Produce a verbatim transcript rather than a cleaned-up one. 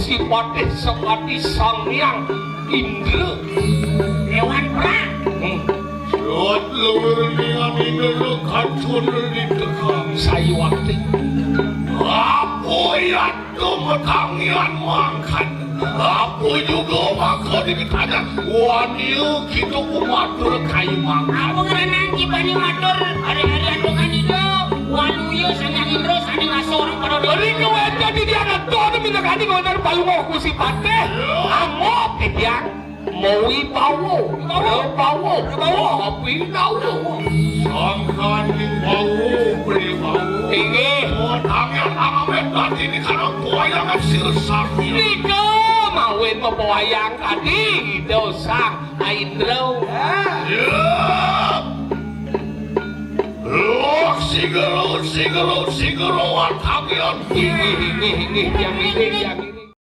Sipatih sakadi Sang Hyang Indra. Dewan perang. Hmm. Siwat luwur ningan Indra kancun di tekang. Sayuwakti. Apa yatu matangian mangkan? Apa juga maka ditanya wani kita kumatur kayu mangkan? Apa ngerenang kibani matur hari-hari antungan itu? Waluya Sang Hyang Indra sané ngasorang pada. Rika wénten di diana tono minakani ngondar palungoh Gusti Patih. Amok titiang. Mawi bawa. Bawa. Bawa. Bawa. Api bawa. Sangkaning bawa, beli bawa. Inggih. Oh, tangan amawet tadi ini karena buaya ngasih sakit. Nika mawin mapawayang tadi, Ida Sang Indra. Ya. Loh, sigero, sigero, sigero, watakian. Inggih, inggih, inggih, yang inggih, yang inggih.